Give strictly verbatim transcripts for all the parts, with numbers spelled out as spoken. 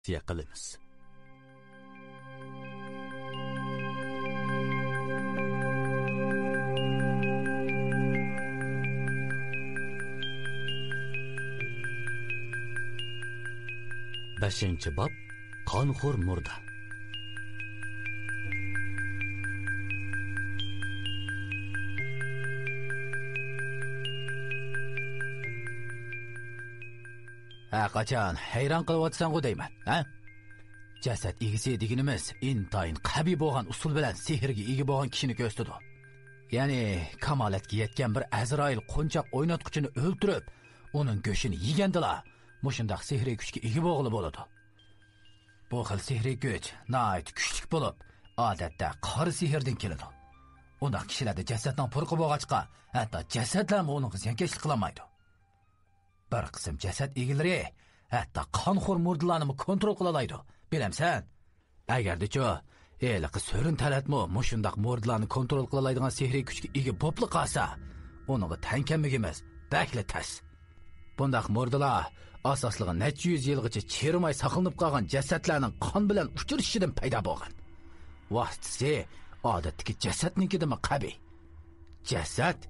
تەۋسىيە قىلىمىز. بەشىنچى باب، قانخور مۇردا. ھە، قاچان ھەيران قېلىۋاتىسەنغۇ دەيمەن، ھە؟ جەسەت ئىگىسى دېگىنىمىز ئىنتايىن قەبىھ بولغان ئۇسۇل بىلەن سېھىرگە ئىگە بولغان كىشىنى كۆرسىتىدۇ. يەنى، كامالەتكە يەتكەن بىر ئەزرائىل قونچاق ئويناتقۇچىنى ئۆلتۈرۈپ، ئۇنىڭ گۆشىنى يېگەندىلا، مۇشۇنداق سېھرىي كۈچكە ئىگە بولغىلى بولىدۇ. بۇ خىل سېھرىي كۈچ ناھايىتى كۈچلۈك بولۇپ، ئادەتتە قارا سېھىردىن كېلىدۇ. ئۇنداق كىشىلەردە جەسەتنىڭ پۇرىقى بولغاچقا، ھەتتا جەسەتلەرمۇ ئۇنىڭغا زىيانكەشلىك قىلالمايدۇ. بىر قىسىم جەسەت ئىگىلىرى ھەتتا قانخور مۇردىلارنىمۇ كونترول قىلالايدۇ، بىلەمسەن؟ ئەگەردىچۇ، ھېلىقى سۆرۈن تەلەتمۇ مۇشۇنداق مۇردىلارنى كونترول قىلالايدىغان سېھرىي كۈچكە ئىگە بوپلا قالسا، ئۇنىڭغا تەڭ كەلمىكىمىز بەكلا تەس. بۇنداق مۇردىلار ئاساسلىقى نەچچە يۈز يىلغىچە چىرىماي ساقلىنىپ قالغان جەسەتلەرنىڭ قان بىلەن ئۇچرىشىشىدىن پەيدا بولغان. ۋاسىتىسى ئادەتتىكى جەسەتنىڭكىدىنمۇ قەبىھ. جەسەت،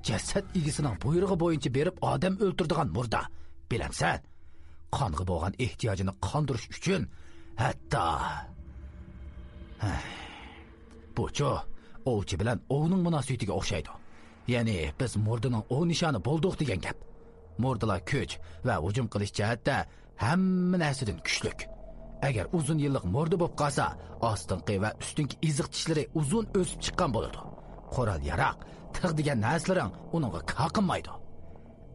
جەسەت ئىگىسىنىڭ بۇيرۇقى بويىچە بېرىپ ئادەم ئۆلتۈرىدىغان مۇردا. بىلەمسەن؟ قانغا بولغان ئېھتىياجىنى قاندۇرۇش ئۈچۈن ھەتتا، ھەي، بۇچۇ ئوۋچى بىلەن ئوۋنىڭ مۇناسىۋىتىگە ئوخشايدۇ. يەنى بىز مۇردىنىڭ ئوۋ نىشانى بولدۇق دېگەن گەپ. مۇردىلار كۈچ ۋە ھۇجۇم قىلىش جەھەتتە ھەممە نەرسىدىن كۈچلۈك. ئەگەر ئۇزۇن يىللىق مۇردا بولۇپ قالسا، ئاستىنقى ۋە ئۈستۈنكى ئېزىق چىشلىرى ئۇزۇن ئۆسۈپ چىققان بولىدۇ. قورال-ياراغ، تىغ دېگەن نەرسىلىرىڭ ئۇنىڭغا كار قىلمايدۇ.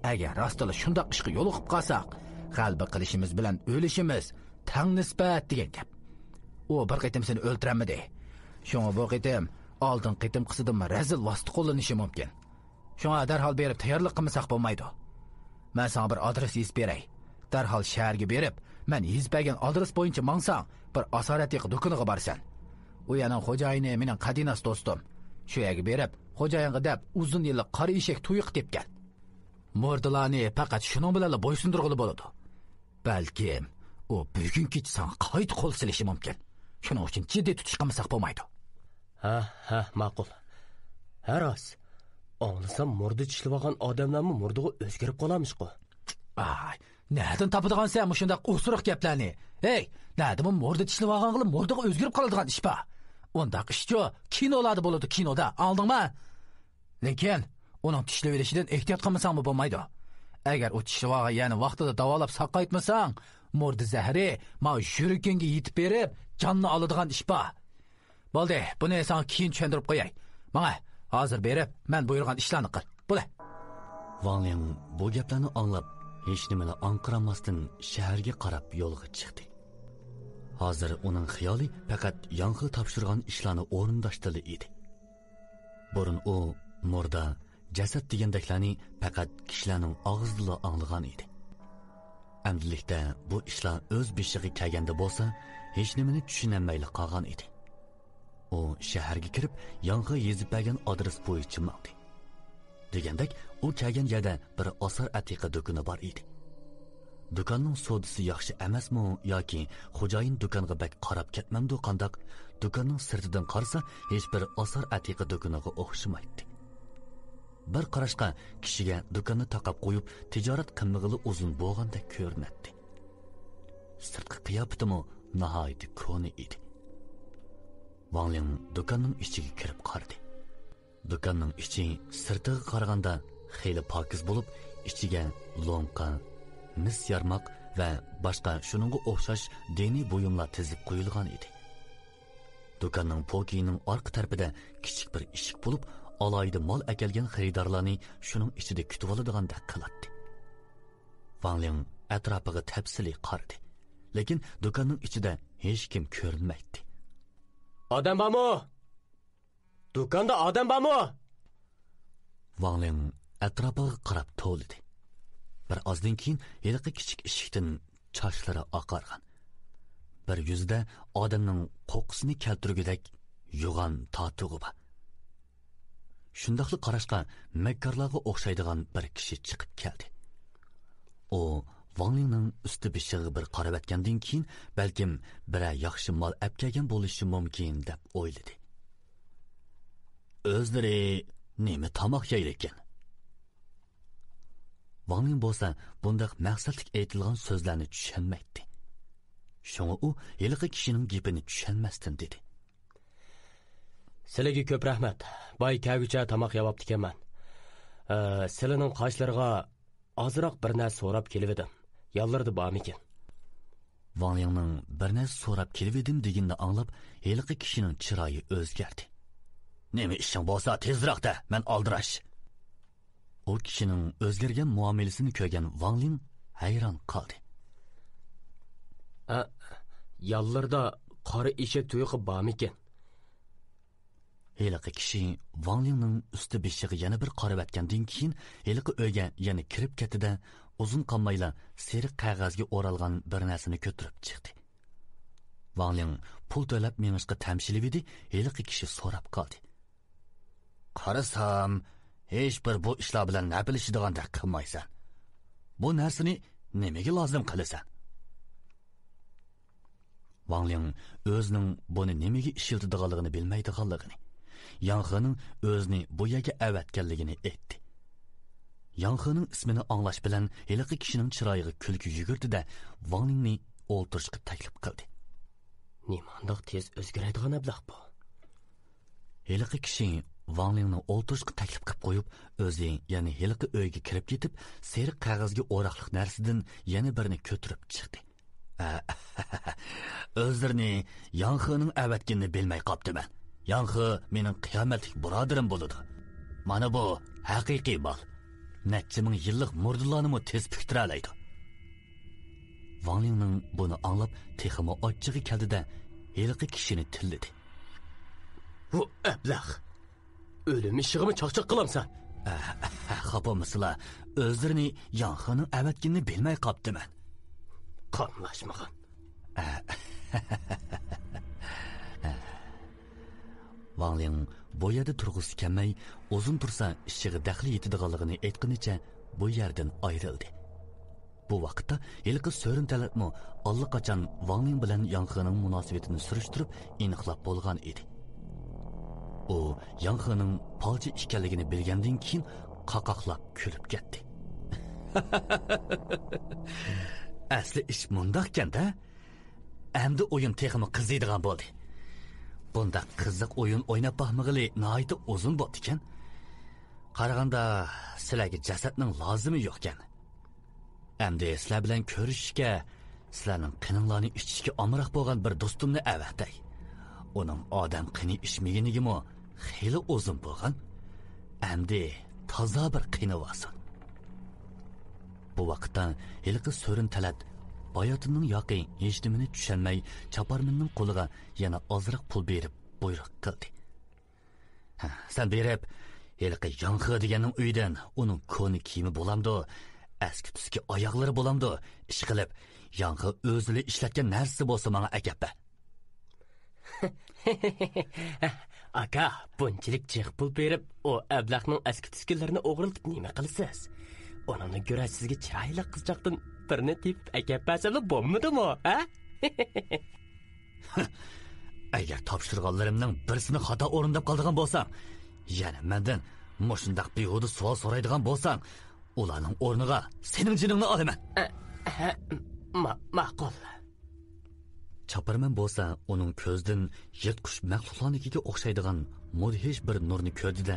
ئەگەر راستلا شۇنداق ئىشقا يولۇقۇپ قالساق، غەلىبە قىلىشىمىز بىلەن ئۆلۈشىمىز تەڭ نىسبەت دېگەن گەپ. ئۇ بىر قېتىم سېنى ئۆلتۈرەلمىدى. شۇڭا بۇ قېتىم ئالدىنقى قېتىمقىسىدىنمۇ رەزىل ۋاسىتە قوللىنىشى مۇمكىن. شۇڭا دەرھال بېرىپ تەييارلىق قىلمىساق بولمايدۇ. مەن ساڭا بىر ئادرېس يېزىپ بېرەي. دەرھال شەھەرگە بېرىپ، مەن يېزىپ بەرگەن ئادرېس بويىچە ماڭساڭ، بىر ئاسارئەتىقە دۇكىنىغا بارىسەن. ئۇ يەرنىڭ خوجايىنى مېنىڭ قەدىناس دوستۇم. شۇ يەرگە بېرىپ، خوجايىنغا دەپ ئۇزۇن يىللىق قارا ئېشەك تۇيۇقى تېپىپ كەل. مۇردىلارنى پەقەت شۇنىڭ بىلەنلا بويسۇندۇرغىلى بولىدۇ. بەلكىم ئۇ بۈگۈن كېچە ساڭا قايتا قول سېلىشى مۇمكىن. شۇنىڭ ئۈچۈن جىددىي تۇتۇش قىلمىساق بولمايدۇ. ھە، ھە، ماقۇل. ھە، راست. ئاڭلىسام، مۇردا چىشلىۋالغان ئادەملەرمۇ مۇردىغا ئۆزگىرىپ قالامىشقۇ؟ ئاي، نەدىن تاپىدىغانسەن مۇشۇنداق ئوسۇرۇق گەپلەرنى؟ ھەي، نەدىمۇ مۇردا چىشلىۋالغانغىلا مۇردىغا ئۆزگىرىپ قالىدىغان ئىش بار؟ ئۇنداق ئىشچۇ كىنولاردا بولىدۇ، كىنودا، ئاڭلىدىڭما؟ لېكىن ئۇنىڭ چىشلىۋېلىشىدىن ئېھتىيات قىلمىساڭمۇ بولمايدۇ. ئەگەر ئۇ چىشلىۋالغان يەرنى ۋاقتىدا داۋالاپ ساقايتمىساڭ، مۇردا زەھىرى ماۋۇ يۈرىكىڭگە يېتىپ بېرىپ، جاننى ئالىدىغان ئىش بار. بولدى، بۇنى ساڭا كېيىن چۈشەندۈرۈپ قوياي. ماڭە، ھازىر بېرىپ، مەن بۇيرۇغان ئىشلارنى قىل. بولە. ۋاڭ لىڭ بۇ گەپلەرنى ئاڭلاپ، ھېچنېمىلا ئاڭقىرالماستىن شەھەرگە قاراپ يولغا چىقتى. ھازىر ئۇنىڭ خىيالى پەقەت ياڭخې تاپشۇرغان ئىشلارنى ئورۇنداشتىلا ئىدى. بۇرۇن ئۇ مۇردا، جەسەت دېگەندەكلەرنى پەقەت كىشىلەرنىڭ ئاغزىدىلا ئاڭلىغان ئىدى. ئەمدىلىكتە بۇ ئىشلار ئۆز بېشىغا كەلگەندە بولسا، ھېچنېمىنى چۈشىنەلمەيلا قالغان ئىدى. ئۇ شەھەرگە كىرىپ، ياڭخې يېزىپ بەرگەن ئادرېس بويىچە ماڭدى. دېگەندەك، ئۇ كەلگەن يەردە بىر ئاسار ئەتىقە دۇكىنى بار ئىدى. دۇكاننىڭ سودىسى ياخشى ئەمەسمۇ ياكى خوجايىن دۇكانغا بەك قاراپ كەتمەمدۇ قانداق، دۇكاننىڭ سىرتىدىن قارىسا، ھېچبىر ئاسار ئەتىقە دۇكىنىغا ئوخشىمايتتى. بىر قاراشقا كىشىگە دۇكاننى تاقاپ قويۇپ، تىجارەت قىلمىغىلى ئۇزۇن بولغاندەك كۆرۈنەتتى. سىرتقى قىياپىتىمۇ ناھايىتى كونا ئىدى. ۋاڭ لىڭ دۇكاننىڭ ئىچىگە كىرىپ قارىدى. دۇكاننىڭ ئىچى سىرتىغا قارىغاندا خېلى پاكىز بولۇپ، ئىچىگە لوڭقا، مىس يارماق ۋە باشقا شۇنىڭغا ئوخشاش دىنىي بۇيۇملار تىزىپ قويۇلغان ئىدى. دۇكاننىڭ پوكىيىنىڭ ئارقا تەرىپىدە كىچىك بىر ئىشىك بولۇپ، ئالاھىدە مال ئەكەلگەن خېرىدارلارنى شۇنىڭ ئىچىدە كۈتۈۋالىدىغاندەك قىلاتتى. ۋاڭ لىڭ ئەتراپىغا تەپسىلىي قارىدى، لېكىن دۇكاننىڭ ئىچىدە ھېچكىم كۆرۈنمەيتتى. ئادەم بارمۇ؟ دۇكاندا ئادەم بارمۇ؟ ۋاڭ لىڭ ئەتراپىغا قاراپ توۋلىدى. بىر ئازدىن كېيىن ھېلىقى كىچىك ئىشىكتىن چاچلىرى ئاقارغان، بىر يۈزىدە ئادەمنىڭ قوقۇسىنى كەلتۈرگۈدەك يوغان تاتۇغى بار، شۇنداقلا قاراشقا مەككارلارغا ئوخشايدىغان بىر كىشى چىقىپ كەلدى. ئۇ ۋاڭ لىڭنىڭ ئۈستى بېشىغا بىر قاراۋەتكەندىن كېيىن، بەلكىم بىرەر ياخشى مال ئەپكەلگەن بولۇشى مۇمكىن، دەپ ئويلىدى. ئۆزلىرى نېمە تاماق يەيدىكىن؟ ۋاڭ لىڭ بولسا بۇنداق مەقسەتلىك ئېيتىلغان سۆزلەرنى چۈشەنمەيتتى. شۇڭا ئۇ ھېلىقى كىشىنىڭ گېپىنى چۈشەنمەستىن دېدى. سىلىگە كۆپ رەھمەت. باي كەلگۈچە تاماق يەۋاپتىكەنمەن. ئە، سىلىنىڭ قاشلىرىغا ئازراق بىر نەرسە سوراپ كېلىۋىدىم. يانلىرىدا بارمىكىن؟ ۋاڭ لىڭنىڭ بىر نەرسە سوراپ كېلىۋىدىم دېگىنىنى ئاڭلاپ، ھېلىقى كىشىنىڭ چىرايى ئۆزگەردى. نېمە ئىشىڭ بولسا تېزرەك دە، مەن ئالدىراش. ئۇ كىشىنىڭ ئۆزگەرگەن مۇئامىلىسىنى كۆرگەن ۋاڭ لىڭ ھەيران قالدى. ئە، يانلىرىدا قارا ئېشەك تۇيىقى بارمىكىن؟ ھېلىقى كىشى ۋاڭ لىڭنىڭ ئۈستى بېشىغا يەنە بىر قاراۋەتكەندىن كېيىن، ھېلىقى ئۆيگە يەنە كىرىپ كەتتى-دە، ئۇزۇن قالمايلا سېرىق قەغەزگە ئورالغان بىر نەرسىنى كۆتۈرۈپ چىقتى. ۋاڭ لىڭ پۇل تۆلەپ مېڭىشقا تەمشىلىۋىدى، ھېلىقى كىشى سوراپ قالدى. قارىسام، ھېچبىر بۇ ئىشلار بىلەن ھەپىلىشىدىغاندەك قىلمايسەن. بۇ نەرسىنى نېمىگە لازىم قىلىسەن؟ ۋاڭ لىڭ ئۆزىنىڭ بۇنى نېمىگە ئىشلىتىدىغانلىقىنى بىلمەيدىغانلىقىنى، ياڭ خېنىڭ ئۆزىنى بۇ يەرگە ئەۋەتكەنلىكىنى ئېيتتى. ياڭ خېنىڭ ئىسمىنى ئاڭلاش بىلەن ھېلىقى كىشىنىڭ چىرايىغا كۈلكە يۈگۈردى-دە، ۋاڭ لىڭنى ئولتۇرۇشقا تەكلىپ قىلدى. نېمانداق تېز ئۆزگىرەيدىغان ئەبلەخ بۇ؟ ھېلىقى كىشى ۋاڭ لىڭنى ئولتۇرۇشقا تەكلىپ قىلىپ قويۇپ، ئۆزى يەنە ھېلىقى ئۆيگە كىرىپ كېتىپ، سېرىق قەغەزگە ئوراقلىق نەرسىدىن يەنە بىرنى كۆتۈرۈپ چىقتى. ئۆزلىرىنى ياڭخېنىڭ ئەۋەتكىنىنى بىلمەي قاپتىمەن. ياڭخې مېنىڭ قىيامەتلىك بۇرادىرىم بولىدۇ. مانا بۇ ھەقىقىي مال. نەچچە مىڭ يىللىق مۇردىلارنىمۇ تېز پۈكتۈرەلەيدۇ. ۋاڭ لىڭنىڭ بۇنى ئاڭلاپ تېخىمۇ ئاچچىقى كەلدى-دە، ھېلىقى كىشىنى تىللىدى. بۇ ئەبلەخ! ئۆلۈم ئىشىغىمۇ چاقچاق قىلامسەن؟ خاپا بولمىسىلا، ئۆزلىرىنى ياڭخېنىڭ ئەۋەتكىنىنى بىلمەي قاپتىمەن. قاملاشمىغان. ۋاڭ لىڭ بۇ يەردە تۇرغۇسى كەلمەي، ئۇزۇن تۇرسا ئىشىغا دەخلى يېتىدىغانلىقىنى ئېيتقىنىچە بۇ يەردىن ئايرىلدى. بۇ ۋاقىتتا ھېلىقى سۆرۈن تەلەتمۇ ئاللىقاچان ۋاڭ لىڭ بىلەن ياڭخېنىڭ مۇناسىۋىتىنى سۈرۈشتۈرۈپ ئېنىقلاپ بولغان ئىدى. ئۇ ياڭخېنىڭ پالچى ئىكەنلىكىنى بىلگەندىن كېيىن قاقاقلاپ كۈلۈپ كەتتى. ئەسلى ئىش مۇنداقكەن-دە. ئەمدى ئويۇن تېخىمۇ قىزىيدىغان بولدى. بۇنداق قىزىق ئويۇن ئويناپ باقمىغىلى ناھايىتى ئۇزۇن بوپتىكەن. قارىغاندا، سىلەرگە جەسەتنىڭ لازىمى يوقكەن. ئەمدى سىلەر بىلەن كۆرۈشۈشكە، سىلەرنىڭ قېنىڭلارنى ئىچىشكە ئامراق بولغان بىر دوستۇمنى ئەۋەتەي. ئۇنىڭ ئادەم قېنى ئىچمىگىنىگىمۇ خېلى ئۇزۇن بولغان. ئەمدى تازا بىر قېنى بارسۇن. بۇ ۋاقىتتا ھېلىقى سۆرۈن تەلەت باياتىننىڭ ياقى ھېچنېمىنى چۈشەنمەي، چاپارمەننىڭ قولىغا يەنە ئازراق پۇل بېرىپ بۇيرۇق قىلدى. ھە، سەن بېرىپ، ھېلىقى ياڭخې دېگەننىڭ ئۆيىدىن ئۇنىڭ كونا كىيىمى بولامدۇ، ئەسكى تۈسكى ئاياغلىرى بولامدۇ، ئىشقىلىپ، ياڭخې ئۆزىلا ئىشلەتكەن نەرسىسى بولسا ماڭا ئەكەپ بەر. ئاكا، بۇنچىلىك جىق پۇل بېرىپ، ئۇ ئەبلەخنىڭ ئەسكى تۈسكىلىرىنى ئوغرىلىتىپ نېمە قىلىسىز؟ ئۇنىڭدىن كۆرە سىزگە چىرايلىق قىزچاقتىن بىرنى تېپىپ ئەكەپ بەرسەملا بولمىدىمۇ، ھە؟ ئەگەر تاپشۇرغانلىرىمنىڭ بىرسىنى خاتا ئورۇنداپ قالىدىغان بولساڭ، يەنە مەندىن مۇشۇنداق بىھۇدە سوئال سورايدىغان بولساڭ، ئۇلارنىڭ ئورنىغا سېنىڭ جېنىڭنى ئالىمەن. ئە، ھە، ما-، ماقۇل. چاپارمەن بولسا ئۇنىڭ كۆزىدىن يىرتقۇچ مەخلۇقلارنىڭكىگە ئوخشايدىغان مۇدھىش بىر نۇرنى كۆردى-دە،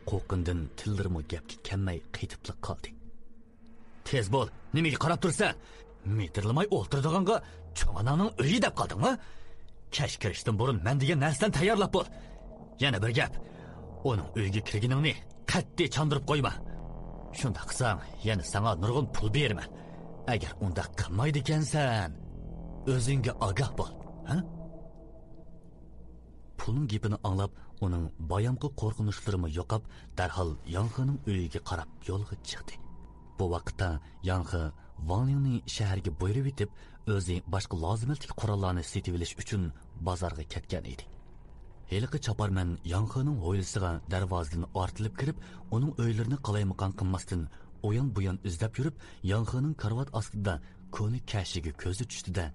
قورققىنىدىن تىللىرىمۇ گەپكە كەلمەي قېتىپلا قالدى. تېز بول، نېمىگە قاراپ تۇرىسەن؟ مىدىرلىماي ئولتۇرىدىغانغا چوڭ ئاناڭنىڭ ئۆيى دەپ قالدىڭمۇ؟ كەچ كىرىشتىن بۇرۇن مەن دېگەن نەرسىلەرنى تەييارلاپ بول. يەنە بىر گەپ، ئۇنىڭ ئۆيىگە كىرگىنىڭنى قەتئىي چاندۇرۇپ قويما. شۇنداق قىلساڭ، يەنە ساڭا نۇرغۇن پۇل بېرىمەن. ئەگەر ئۇنداق قىلمايدىكەنسەن، ئۆزۈڭگە ئاگاھ بول، ھە؟ پۇلنىڭ گېپىنى ئاڭلاپ، ئۇنىڭ بايامقى قورقۇنچلىرىمۇ يوقاپ، دەرھال ياڭخېنىڭ ئۆيىگە قاراپ يولغا چىقتى. بۇ ۋاقىتتا ياڭخې ۋاڭ لىڭنى شەھەرگە بۇيرۇۋېتىپ، ئۆزى باشقا لازىمەتلىك قوراللارنى سېتىۋېلىش ئۈچۈن بازارغا كەتكەن ئىدى. ھېلىقى چاپارمەن ياڭخېنىڭ ھويلىسىغا دەرۋازىدىن ئارتىلىپ كىرىپ، ئۇنىڭ ئۆيلىرىنى قالايمىقان قىلماستىن، ئۇيان-بۇيان ئىزدەپ يۈرۈپ، ياڭخېنىڭ كارىۋات ئاستىدا كونا كەشىگە كۆزى چۈشتى-دە،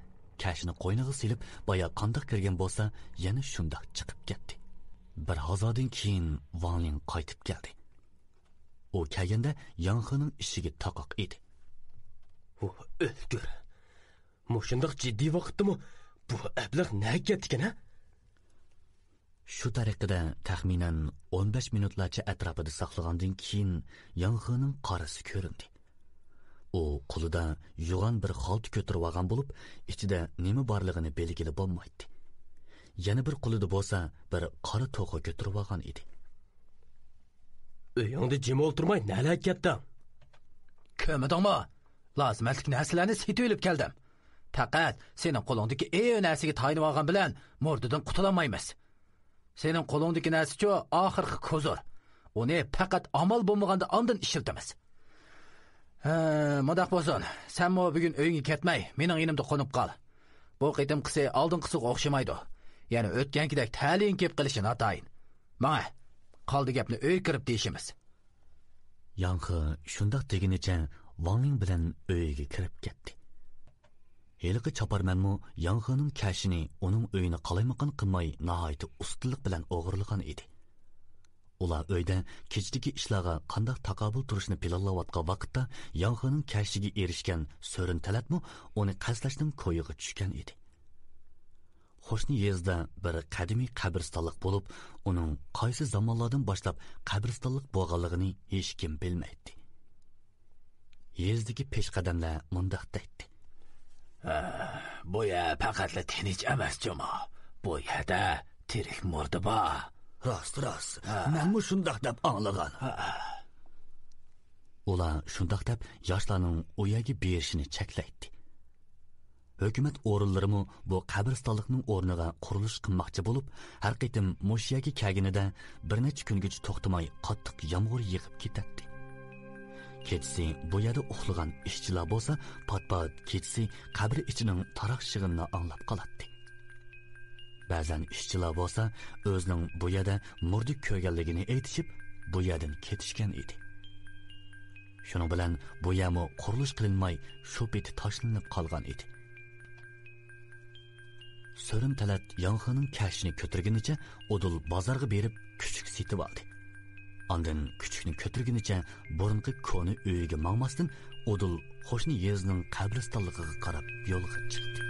كەشنى قوينىغا سېلىپ، بايا قانداق كىرگەن بولسا، يەنە شۇنداق چىقىپ كەتتى. بىر ھازادىن كېيىن ۋاڭ لىڭ قايتىپ كەلدى. ئۇ كەلگەندە ياڭخېنىڭ ئىشىكى تاقاق ئىدى. ئۇ ئۆلتۈر! مۇشۇنداق جىددىي ۋاقىتتىمۇ بۇ ئەبلەخ نەگە كەتتىكەن، ھە؟ شۇ تەرىقىدە تەخمىنەن ئون بەش مىنۇتلارچە ئەتراپىدا ساقلىغاندىن كېيىن، ياڭخېنىڭ قارىسى كۆرۈندى. ئۇ قولىدا يوغان بىر خالتا كۆتۈرۈۋالغان بولۇپ، ئىچىدە نېمە بارلىقىنى بىلگىلى بولمايتتى. يەنە بىر قولىدا بولسا بىر قارا توخۇ كۆتۈرۈۋالغان ئىدى. ئۆيۈڭدە جىم ئولتۇرماي نەلەرگە كەتتىڭ؟ كۆرمىدىڭمۇ؟ لازىمەتلىك نەرسىلەرنى سېتىۋېلىپ كەلدىم. پەقەت سېنىڭ قولۇڭدىكى ئېۋ نەرسىگە تايىنىۋالغان بىلەن مۇردىدىن قۇتۇلالمايمىز. سېنىڭ قولۇڭدىكى نەرسىچۇ ئاخىرقى كوزۇر. ئۇنى پەقەت ئامال بولمىغاندا ئاندىن ئىشلىتىمىز. ھە، مۇنداق بولسۇن، سەنمۇ بۈگۈن ئۆيۈڭگە كەتمەي، مېنىڭ يېنىمدا قونۇپ قال. بۇ قېتىمقىسى ئالدىنقىسىغا ئوخشىمايدۇ. يەنە ئۆتكەنكىدەك تەلىيىڭ كېلىپ قېلىشى ناتايىن. ماڭە، قالدى گەپنى ئۆيگە كىرىپ دېيىشىمىز. ياڭخې شۇنداق دېگىنىچە ۋاڭ لىڭ بىلەن ئۆيىگە كىرىپ كەتتى. ھېلىقى چاپارمەنمۇ ياڭخېنىڭ كەشىنى ئۇنىڭ ئۆيىنى قالايمىقان قىلماي، ناھايىتى ئۇستىلىق بىلەن ئوغرىلىغان ئىدى. ئۇلار ئۆيدە كېچىدىكى ئىشلارغا قانداق تاقابىل تۇرۇشنى پىلانلاۋاتقان ۋاقىتتا، ياڭخېنىڭ كەشىگە ئېرىشكەن سۆرۈن تەلەتمۇ ئۇنى قەستلەشنىڭ كويىغا چۈشكەن ئىدى. قوشنا يېزىدا بىر قەدىمىي قەبرىستانلىق بولۇپ، ئۇنىڭ قايسى زامانلاردىن باشلاپ قەبرىستانلىق بولغانلىقىنى ھېچكىم بىلمەيتتى. يېزىدىكى پېشقەدەملەر مۇنداق دەيتتى. ھە، بۇ يەر پەقەتلا تىنچ ئەمەس جۇمۇ. بۇ يەردە تىرىك مۇردە بار. راست، راست. ھە. مەنمۇ شۇنداق دەپ ئاڭلىغان. ھە. ئۇلار شۇنداق دەپ ياشلارنىڭ ئۇ يەرگە بېرىشىنى چەكلەيتتى. ھۆكۈمەت ئورۇنلىرىمۇ بۇ قەبرىستانلىقنىڭ ئورنىغا قۇرۇلۇش قىلماقچى بولۇپ، ھەر قېتىم مۇشۇ يەرگە كەلگىنىدە بىر نەچچە كۈنگىچە توختىماي قاتتىق يامغۇر يېغىپ كېتەتتى. كېچىسى بۇ يەردە ئۇخلىغان ئىشچىلار بولسا پات-پات كېچىسى قەبرە ئىچىنىڭ تاراق شىغىنىنى ئاڭلاپ قالاتتى. بەزەن ئىشچىلار بولسا ئۆزىنىڭ بۇ يەردە مۇردە كۆرگەنلىكىنى ئېيتىشىپ، بۇ يەردىن كېتىشكەن ئىدى. شۇنىڭ بىلەن بۇ يەرمۇ قۇرۇلۇش قىلىنماي، شۇ پېتى تاشلىنىپ قالغان ئىدى. سۆرۈن تەلەت ياڭخېنىڭ كەشىنى كۆتۈرگىنىچە ئۇدۇل بازارغا بېرىپ كۈچۈك سېتىۋالدى. ئاندىن كۈچۈكنى كۆتۈرگىنىچە بۇرۇنقى كونا ئۆيىگە ماڭماستىن، ئۇدۇل قوشنا يېزىنىڭ قەبرىستانلىقىغا قاراپ يولغا چىقتى.